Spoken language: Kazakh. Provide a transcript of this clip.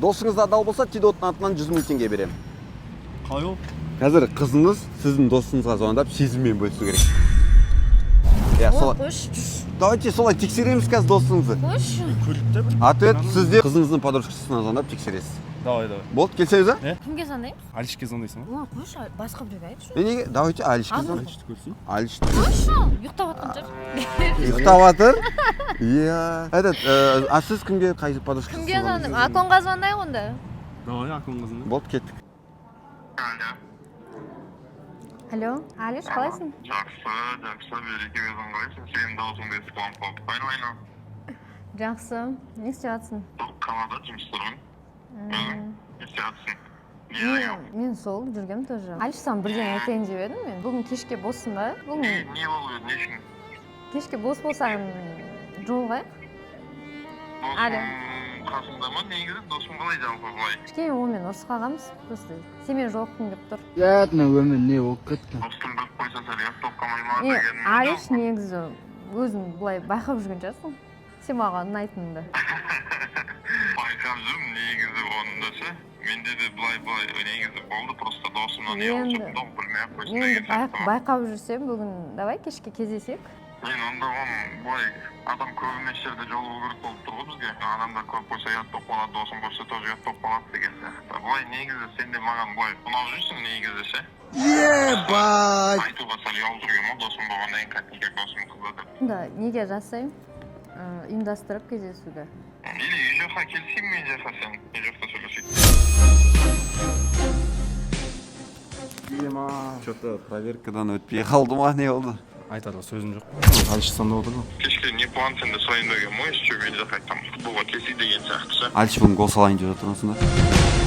Досыңыз адал болса, Тидоттың атынан 100 000 теңге беремін. Қалай ол? Қазір қызыңыз сіздің досыңызға звондап, сезіммен бөлісу керек, иә. Ой, Солай. Қойшы. Давайте солай тексереміз қазір досыңызды. Қойшы. Көрейік те бір. Ответ сізде. Қызыңыздың подружкасына звондап тексересіз. Давай, давай. Болды, келісеміз ба? Кімге звондаймыз? Алишке звондайсың ба? Ой, қойшы, басқа біреуге айтшы. Е, неге? Давайте Алишке Ал. звонд. Алишті көрсей. Алиш. Қойшы, ұйықтап жатқан шығар. Ұйықтап жатыр, иә. Этот, а сіз кімге, қай подружкасына Кімге звондайсыз? звондаймын? Аконға звондайық онда. Давай, Аконға звондай. Болды, кеттік. Алло, Алиш, қалайсың? Жақсы, жақсы, Береке, өзің қалайсың? Сенің дауысыңды естіп қуанып қалдық. Айналайын. Жақсы, не істеп жатсың? Сол қалада жұмыс тұрмын. Өзің не істеп жатырсың? Не жаңалық? Мен сол жүргем тоже. Алиш, саған бірдеңе айтайын деп едім мен. Бүгін кешке боссың ба? Бүгін Не болып еді, не үшін? Кешке бос болсаң, жолығайық. Алло. Досым қасыңда ма негізі? Досым қалай жалпы былай? Кішкене онымен ұрысып қалғанбыз, просто сенімен жолыққым келіп тұр. Мына өмір не болып кетті? Досым біліп қойса, сәл ұят болып қалмай ма Не, деген. Алиш, негізі өзің былай байқап жүрген шығарсың сен маған ұнайтыныңды. Байқап жүрмін негізі оны да ше. Менде де былай былай негізі болды, просто досымнан ұялып Енді- жүрдім да, ол білмей ақ қойсын Енді деген сияқты. Байқап жүрсем, бүгін давай кешке кездесейік. Мен онда оны былай адам көп емес жерде жолығу керек болып тұр ғой бізге. Адамдар көп болса, ұят болып қалады, досым көрсе, тоже ұят болып қалады деген сияқты. Былай негізі сен де маған былай ұнап жүрсің негізі ше. Ебать! Айтуға сәл ұялып жүргенмін ғой, досым болғаннан кейін, как никак досым қызы деп. Онда неге жасаймын, ұйымдастырып кездесуді. Или үй жаққа келсейін, мен жаққа, сен үй жақта сөйлесейік. Че-то проверкадан өтпей қалды ма, не болды? Айтарлық сөзім жоқ. Алиш звондап отыр ғой. Кешке не план сенде, сұрайын дегенмін ғой, еще мен жаққа айтқанмын, футболға келсей деген сияқты ше. Алиш бүгін гол салайын деп жатыр ма сонда?